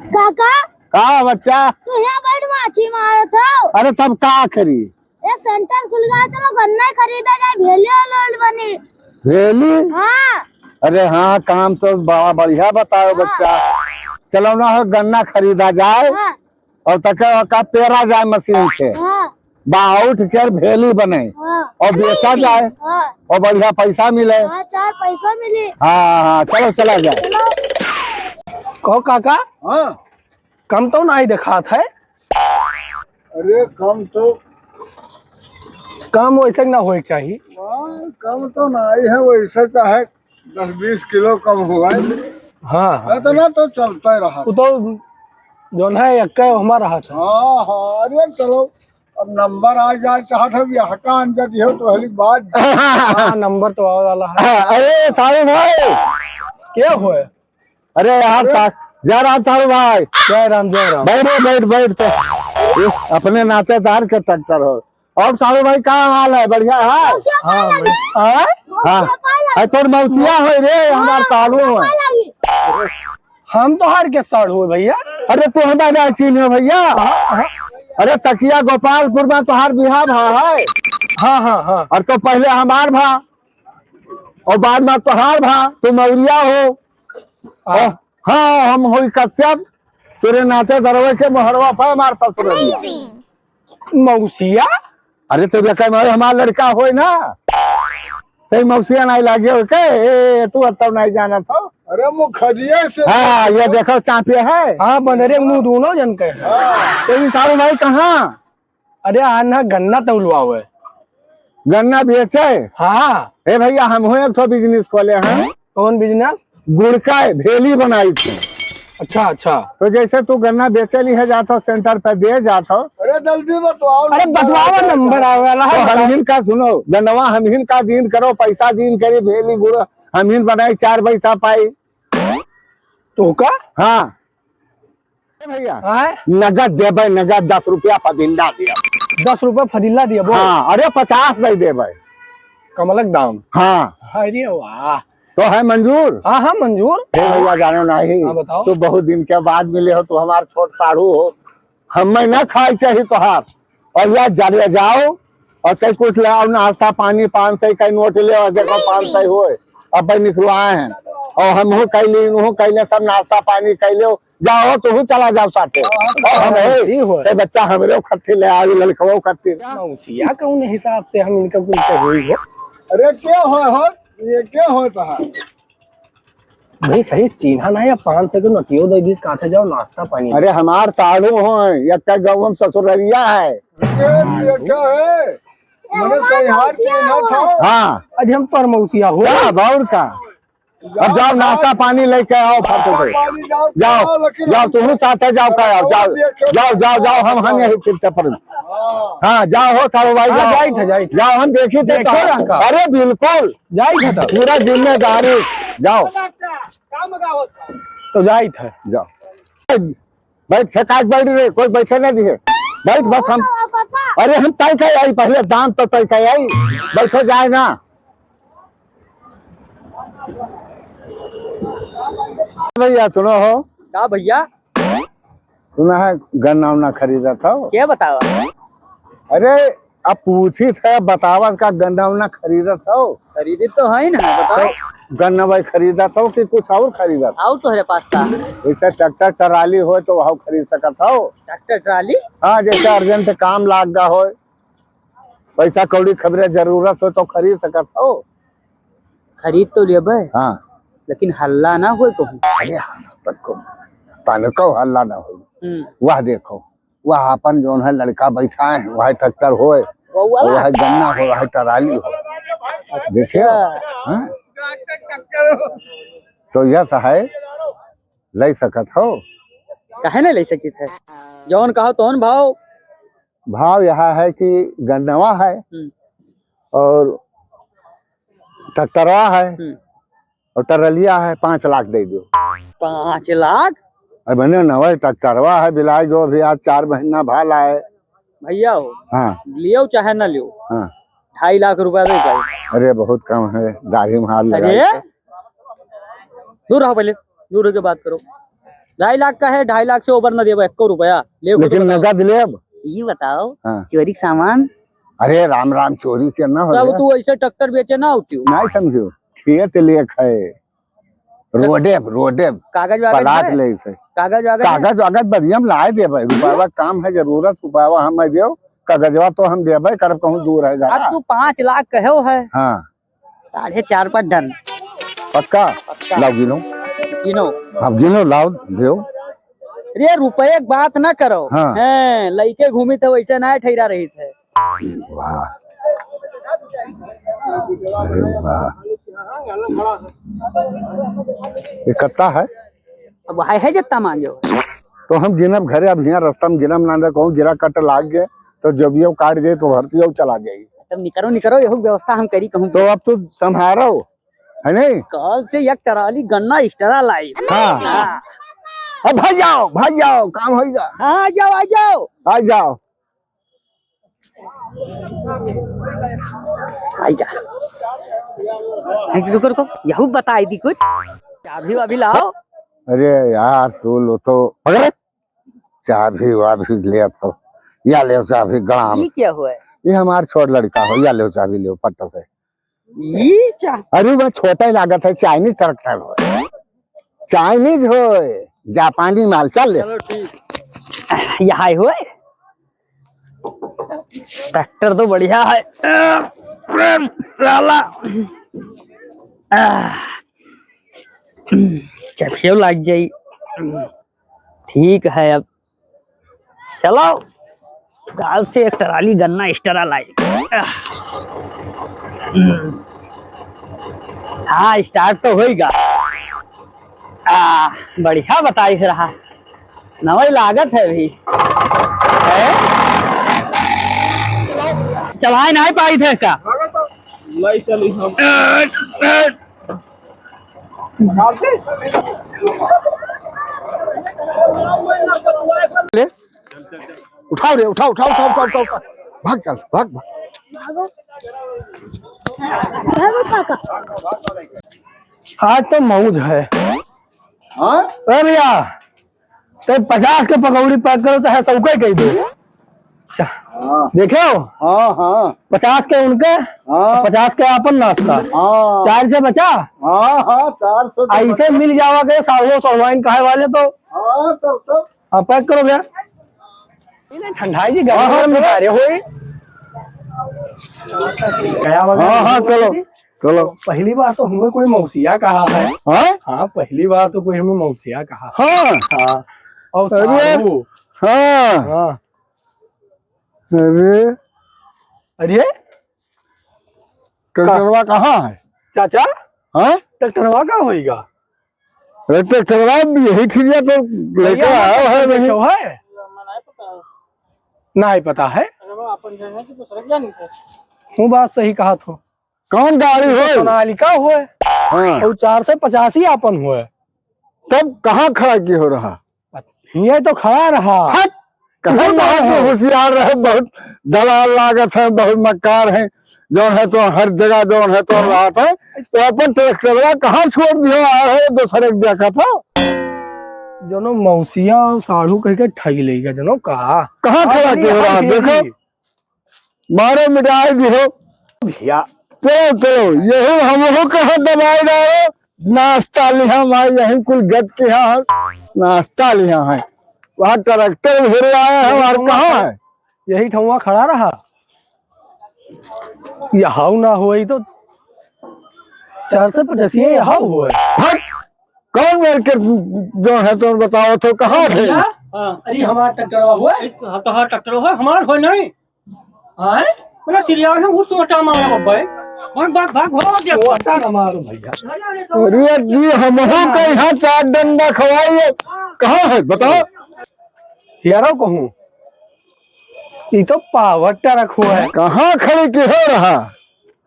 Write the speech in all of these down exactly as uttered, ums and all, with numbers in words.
काका, का बच्चा? तू यहाँ बैठ माछी मारत हो? अरे तब का करी? ए, सेंटर खुल गया, चलो गन्ना खरीदा जाए, भेली लोड बनी। भेली? हाँ। अरे हाँ, काम तो बड़ा बढ़िया बताओ हाँ। बच्चा। चलो ना हो, गन्ना खरीदा जाए हाँ। और तक का पेरा जाए मशीन से। हाँ। बा उठ के भेली बने हाँ। और बेचा जाए हाँ। और बढ़िया पैसा मिले। हाँ, चार पैसा मिले। हाँ, हाँ, चलो चला जाए। चलो। कहो काका, हाँ। कम तो नाहीं देखात है। अरे कम तो कम वैसे ना होए के चाही। हाँ, कम तो नाहीं है, वैसे चाहे दस बीस किलो कम हुआ है। हाँ, हाँ। इतना तो चलता ही रहा। वो तो जौन है, एक हमारा रहा था। हाँ, हाँ, अरे चलो, अब नंबर आ जाए, चाहत है, यहाँ का अंजद हो तो पहली बात। हाँ, नंबर तो आवे वाला है। अरे साहू भाई, क्या हुआ? अरे यार, अरे। ता-, जय राम साहू भाई। जय राम, जय राम। बैठ रे, बैठ, बैठ तो। ये अपने नातेदार के ट्रैक्टर हो। और साहू भाई, का हाल है? बढ़िया है? हाँ, हाँ। हाँ? है तोर मौसिया हो रे, हमार साढ़ू है। हम तोहार के साढ़ू है भैया। अरे तू हमार ना चीन्हे भैया। हाँ, हाँ। अरे तकिया गोपालपुर में तोहार बियाह भा है। हाँ, हाँ, हाँ। और तो पहले हमार भा, और बाद में तोहार भा, तू मौरिया हो। हाँ। और हाँ, हम होई कश्यप, तोरे नातेदारवे के मोहरवा पर हमार ससुरलिया। मौसिया? अरे, तो जकर मारे हमार लड़का होए ना, ते मौसिया नाहीं लागे हो के? ए, तू अब तब नाहीं जानत हो। अरे, मुखरिया से हाँ, ये देखो, चापे है। हाँ, बनरे मुँह दोनों जन के। हाँ। तो ये साढ़ू भाई कहाँ? अरे, आ ना गन्ना तौलवावे। गन्ना बेचे? हाँ। ए भैया, हमहू एक ठो business खोले हैं। कौन business? गुड़ का भेली बनाई थी। अच्छा, अच्छा। तो जैसे तू गन्ना बेचे लिहे जात हो, center पे दे जात हो। अरे जल्दी बतवाओ, अरे बतवाओ, नंबर आवे वाला है, तो बताओ। हमहिन का सुनो, गन्नवा हमहिन का दीन करो, पैसा दीन करी, भेली गुड़ हमहिन बनाई, चार पैसा पाई। तो का? हाँ। ए भैया, आय? नगद देबै, नगद दस रुपया फदिल्ला दिया। दस रुपया फदिल्ला दिया, बोल। हाँ, अरे पचास नहीं देबै। कमलक दाम। हाँ। अरे वाह। तो है मंजूर? हाँ, हाँ, मंजूर। ए भैया, जानो नहीं। हाँ, बताओ। तू बहुत दिन के बाद मिले हो, तू हमार छोट साढ़ू हो, हमें ना खाए चाहिए तोहार। और यार, जाने जाओ और तै कुछ ले आओ, नाश्ता पानी, पाँच सौ का नोट ले आओ, अगर तो पाँच सौ होए, अब भाई निकलवाए हैं। और हमहू कैली, इनहू कैले, सब नाश्ता पानी कैले हो। जाओ, तुहू चला जाओ साथे। और हम है, ऐसी हो। ते बच्चा हमरे खत्ती ले आओ, लड़कवा खत्ती। मौसिया कौन हिसाब से हम इनका कुछ करेंगे? अरे, क्या हो, हो? ये क्या हो तोहार? भाई, सही चीन्हा ना है, पाँच सौ के नोटियो दे दीस, कहा था, "जाओ, नाश्ता पानी।" अरे, हमार साढ़ू हो, या क्या गाँव में ससुररिया है? ये, ये क्या है? मने सही हार चीन्हा था। हाँ। अरे, हम तोर मौसिया हो। क्या, बाउर का? अब जाओ, नाश्ता पानी लेके आओ, फट से। पानी जाओ, जाओ, लेकिन जाओ, तुहू साथे जाओ, का आओ, जाओ, जाओ, जाओ, जाओ, हम, हम यही फिर चपड़ में। हाँ। हाँ, जाओ हो, साढ़ू भाई, हाँ, जाओ। जाइत है, जाइत है। जाओ, हम देखी थे देखो कहाँ। ना का। अरे, बिल्कुल। जाइत है तब। पूरा जिम्मेदारी। जाओ। तो जाइत है। जाओ। बैठ, छकाक बैठ रे, कोई बैठे ना दिहे। बैठ, बस हम, अरे, हम तय कर आई, पहले दाम तो तय कर आई। बैठो जाए ना। भैया, सुनो हो। का भैया? सुना है, गन्ना उन्ना खरीदत हो? क्या बतावा? अरे, अब पूछी थे, बतावत का गन्ना उन्ना खरीदत हो? खरीदे तो है ना, बताओ। तो गन्ना भाई खरीदत हो कि कुछ और खरीदत? और तोहरे पास का? जैसे ट्रैक्टर ट्राली हो तो वह खरीद सकत हो। ट्रैक्टर ट्राली? हाँ, जैसे urgent काम लाग गा हो, पैसा कौड़ी खबरे जरूरत हो तो खरीद सकत हो। खरीद तो लेबे, हाँ। लेकिन हल्ला ना होए कहूँ। अरे हल्ला तक को, तनको हल्ला ना होए। हम्म। वह देखो, वह अपन जौन है लड़का बैठा है, वह ट्रैक्टर होए, वो वाला? वह गन्ना हो, वह ट्राली हो। देखियो, अच्छा। हाँ? तो यह है, ले सकत हो। काहे नहीं ले सकित है? जौन कहो तौन भाव। भाव यह है कि गन्नवा है हम्म। और ट्रैक्टरवा है हम्म। और ट्रालिया है, पाँच लाख दे दो। पाँच लाख? अरे बने नवा ट्रैक्टरवा है, बिलाए जो अभी आज चार महीना भा लाए। भैया हो, हाँ। लियो चाहे ना लियो, हाँ। ढाई लाख रुपया दे दो। अरे बहुत कम है, दाढ़ी में हाथ लगाए अरे? तो। दूर रहो पहले। दूर होके बात करो। ढाई लाख का है, ढाई लाख से ऊपर ना देबा, एको रुपया। ले, लेकिन बताओ। नगद लेब। ये बताओ, हाँ। चोरी के सामान? अरे राम राम, चोरी के ना हो तब रे। तू ऐसे ट्रैक्टर बेचे ना होती हो। नहीं समझो, खेत लेख है, रोडे, रोडे कागज वागज प्लाट है? ले से। कागज वागज है? कागज वागज बढ़िया में लाए देबे, रुपया काम है, जरूरत रुपया हम देव, कागजवा तो हम देबे करब, कहूँ दूर है जरा। अब तू पाँच लाख कहो है। हाँ। साढ़े चार पर done। पक्का? पक्का। लाओ गिनो। गिनो। अब गिनो, लाओ, देव। रे, रुपये के बात ना करो। हाँ। हैं, लइके घूमी थे, वैसे ना ठहरा रही थे। वाह। अरे वाह। ये कत्ता है? अब है, है जितना मांगो। तो हम गिनब घरे, अब हियाँ रास्ता में गिनब ना, ना कहूँ गिरा कट लाग गए, तो जब ये काट जाए, तो भरती हो चला जाए। तब निकरो, निकरो, यहू व्यवस्था हम करी कहूँ। तो अब तू संभारो, है नहीं? कल से एक ट्राली गन्ना extra लाई। हाँ। हाँ। अब भाग जाओ, भाग जाओ, काम होइगा। हाँ, आ जाओ, आ जाओ। आ जाओ। आइगा। रुको, रुको, यहू बताई दी कुछ। चाभी वाभी लाओ। अरे यार, तू लो तो, पकड़े। चाभी वाभी ले तो, या ले चाभी गड़ाम। ये क्या हुआ है? ये हमार छोट लड़का हो, या ले चाभी ले फट से। ये चा- अरे वह छोटा ही लागत है, चाइनीज ट्रैक्टर हो, चाइनीज हो, जापानी माल। चल ले। चलो ठीक। यहाँ हो, ट्रैक्टर तो बढ़िया है। लाला, चाबियो लाग जाई। ठीक है, अब चलो, गाल से एक ट्राली गन्ना extra लाई। हाँ, start तो होइगा। आ, बढ़िया बताई से रहा, नवई लागत है अभी। हैं? चलाए नहीं पाई थे का? ले। उठाओ रे, उठाओ, उठाओ, उठाओ, उठाओ, उठाओ। भाग चल, भाग, भाग। आज तो मौज है। हाँ? ए भैया, तो पचास के पकौड़ी pack करो, चाहे सौ के कह दो। अच्छा। हाँ। देखे हो? हाँ, हाँ। पचास के उनके, हाँ। पचास के आपन नाश्ता। हाँ। चार से बचा? हाँ, हाँ, चार से तो ऐसे बचा। मिल जावा के साढ़ो सौ वाइन कहे वाले तो। हाँ, तो, तो। हाँ, pack करो भैया। नहीं, नहीं, ठंडाई जी, हाँ, हाँ, गरम गरम चलो। निकाले होई। हाँ, हाँ, चलो। चलो। पहली बार तो हमें कोई मौसिया कहा है। हाँ? हाँ, पहली बार तो कोई हमें मौसिया कहा। हाँ। हाँ। और अरे। साहू। हाँ। हाँ। अरे। अरे। ट्रैक्टरवा कहाँ है? चाचा? हाँ? ट्रैक्टरवा का होइगा? अरे, ट्रैक्टरवा भी यही ठिरिया तो लेके भैया, आया है, ट्रैक्टर नहीं। क्यों है? नहीं पता है। अरे, वो अपन जो है कि दूसरे के जानी थे। वो बात सही कहा थो। कौन गाड़ी होय? सोनालिका होय। हाँ। और चार सौ पचास ही आपन होय। तब कहाँ खड़ा की हो रहा? हिये तो खड़ा रहा। हट! कहाँ तू तो बहुत होशियार रहे, बहुत दलाल लागत है, बहुत मक्कार है, जौन है तो हर जगह जौन है तो रहत है, तो अपन ट्रैक्टरवा कहाँ छोड़ दियो, आ है दूसरे के देखा था। जनो मौसिया और साढ़ू कह के ठगी लेगा, जनो का? कहाँ खड़ा के हो रहा, देखो। मारो मिटाई दिहो। भैया। चलो, चलो, यही हमहू कहा दबाई डालो। नाश्ता लिहा माई, यही कुल गट के यहाँ है। नाश्ता लिहा है। वहाँ ट्रैक्टर भिड़वाए हैं, और कहाँ है? यही ठौवा खड़ा रहा। यहाऊ ना होई तो चार सौ पचासी यहाऊ होई। हट! कौन मेरे के जो है तो बताओ तो कहाँ थे? भैया? हाँ। अरे हमारा ट्रैक्टरवा हुआ? अरे कहाँ, कहाँ ट्रैक्टर हुआ? हमार हो नहीं। आए? मेरा सिरिया है, वो चोटा मारा बब्बा है। भाग, भाग, भाग, हो गया। चोटा ना मारो भैया। अरे जी, हमहू के यहाँ चार डंडा खवाइए। कहाँ है, बताओ? यारो कहूँ, ई तो पावर ट्रक हुआ है। कहाँ खड़ी के हो रहा?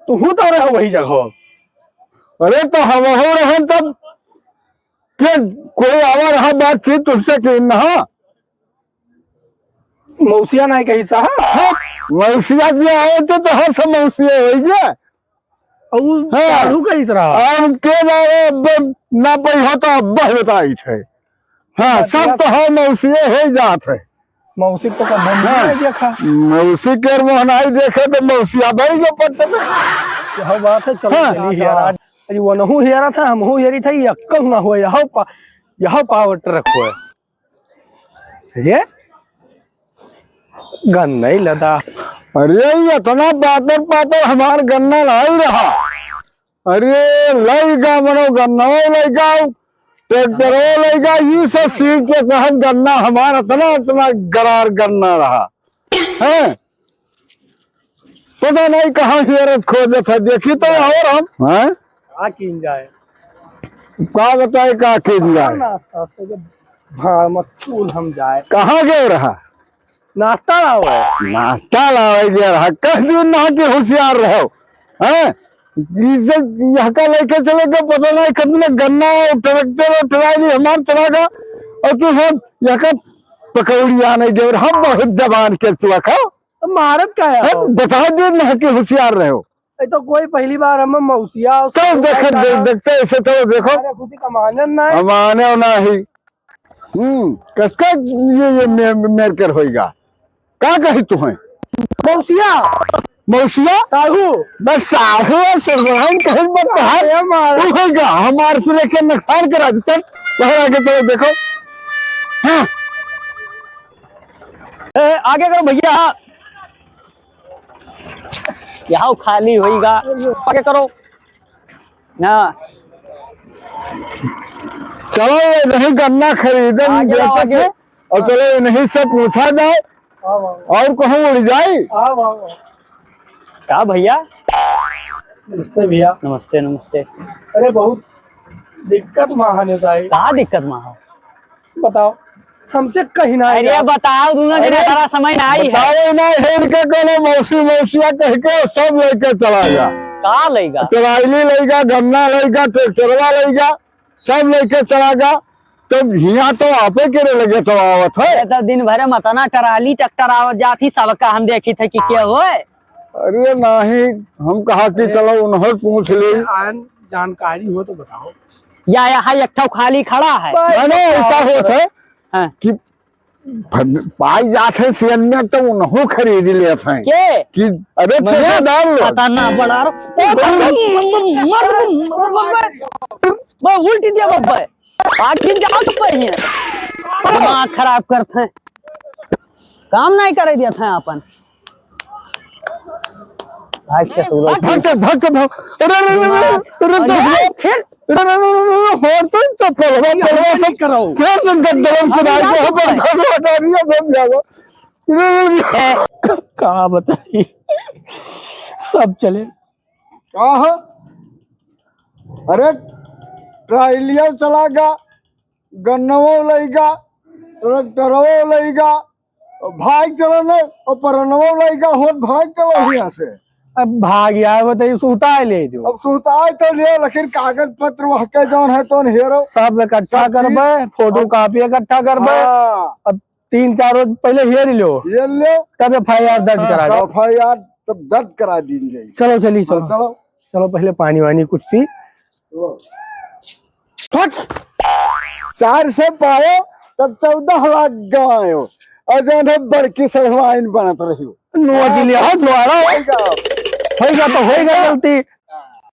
तू तो रहा वही जगह। अरे तो हमहू रहे तब के कोई आवा रहा बातचीत तुझसे कि ना? मौसिया नहीं कही साहब। हाँ, मौसिया जी आए थे तो हर सब मौसिया हो गया। और हाँ। साढ़ू कहिस रहा। अब के जाने, अब ना पइहो तो अब बताइत है। हाँ, अच्छा, सब तो है, मौसिये होइ जात है। मौसी तो कब हम हाँ। नहीं देखा। मौसी के मोहनाई देखे तो मौसिया भरी जो पत्ते में। यह बात है, चलो हाँ। चली हेरा। अरे वो नहु हेरा था, हमहु हेरी था, ये अक्कल ना हुआ, यह पा-, यह power truck हुआ। ये गन्ना ही लदा। अरे, ये इतना पातर पातर हमार गन्ना नहीं रहा। अरे, लइका मनो गन्ना लइका, ट्रैक्टरो लइका, ये सब सीख के सहज गन्ना हमार इतना, इतना गरार गन्ना रहा। हैं? पता नहीं कहाँ हेरत खोजत है, देखी तो और हम, हैं? का कीन जाए? का बताए, का कीन जाए? नाश्ता, नाश्ता के भाड़ में चूल हम जाए। कहाँ गए रहा? नाश्ता लावे। नाश्ता लावे गए रहा, कह दियो ना कि होशियार रहो, हैं? इज्जत यहाँ का लेके चले गए, पता नहीं कितने गन्ना और ट्रैक्टर और ट्राली हमार चला गया, और तू सब यहाँ का पकौड़ी आने दे, हम बहुत जबान के चुआ खाओ। तो मारत का है? हैं? बता दे ना कि होशियार रहो। ये तो कोई पहली बार हम मौसिया और तो सब देख, बता देख, रहा। देखते ऐसे तो देखो। अरे खुशी का मानन ना है। माने ना ही। हम्म, कसका ये, ये मे-, मेर कर होइगा? का कही तू है? मौसिया। मौसिया? साहू। बस साहू और सरदान कहीं मत कहा। अरे मार। तू होइगा, हमारे से लेके नुकसान करा देते। बाहर आके तो देखो। हाँ। ए, आगे करो भैया। यहाँ खाली होइगा, आगे करो। हाँ। चलो, ये नहीं गन्ना खरीदन आगे आओ, बेचत आगे। है, और चलो, इन्हीं से पूछा जाए, हाँ, हाँ। और कहूँ उड़ जाए। हाँ, हाँ, हाँ। का भैया? नमस्ते भैया। नमस्ते, नमस्ते। अरे, बहुत दिक्कत मा है साई। का दिक्कत मा है? बताओ, हमसे कहीं ना अरे यार। बताओ, दोनों जने अरे, सारा समय ना आई है। बताओ ना, हेर के कोनो मौसी, मौसिया कह के सब लेके चला गया। का लइगा? ट्राली लइगा, गन्ना लइगा, ट्रैक्टरवा लइगा, सब लेके चला गया। तब हियाँ तो आपे के लगे तो आवत है। अरे तो दिन भर में तना ट्राली ट्रैक्टर आवत जात ही, सबका हम देखी थे कि के होए। अरे नाही, हम कहा कि अरे। चलो उन्हें पूछ ले। आन जानकारी हो तो बताओ। या यहाँ एक ठो खाली खड़ा है। ना, ना, ऐसा होत है हाँ। कि भन-, पाई जात है सीएन में तो उन्हों खरीद लेत हैं। के? कि अरे भैया, ठेकेदार लोग। पता ना बड़ा रो। ओ, मर, मर, मर, मर, मर, मर, मर, उल्टी दिया बब्बा। आखिर जाओ तो पहिले। दिमाग खराब करत हैं। काम नहीं करे दिया था अपन। भाग से सूरज। भाग, भाग, भाग, भाग। अरे, अरे, अरे, अरे, अरे, अरे, अरे, फिर? अरे, अरे, अरे, अरे, और तो चप्पल, चप्पल, चप्पल, चप्पल, चप्पल, चप्पल, चप्पल, चप्पल, चप्पल, चप्पल, चप्पल, चप्पल, ए, का बताई, सब चले। का हो? अरे, ट्रालिया चला गा, गन्नवो लइगा, ट्रैक्टरवो लइगा, भाग चलो ने, और परनवो लइगा होत भाग चलो हियाँ से। अब भाग यार, बताइए, सुता है ले जो। अब सुता है तो ले, लेकिन कागज पत्र वह के जौन है तौन हेरो। सब इकट्ठा सब चीज करबे, फोटो अब कॉपी इकट्ठा करबे। हाँ। अब तीन चार रोज पहले हेर लो, हेर लो। तब एफआईआर दर्ज हाँ, करा दो। एफआईआर तब दर्ज करा दी जाई। चलो, चलिए, चलो। हाँ, चलो। चलो, पहले पानी वानी कुछ पी। चलो। फट। चार से पायो, तब चौदह लाख गवायो। और जौन है बड़की सड़वाइन बनत रही हो। नोच लिया हो द्वारा। होइगा। होइगा तो होइगा गलती।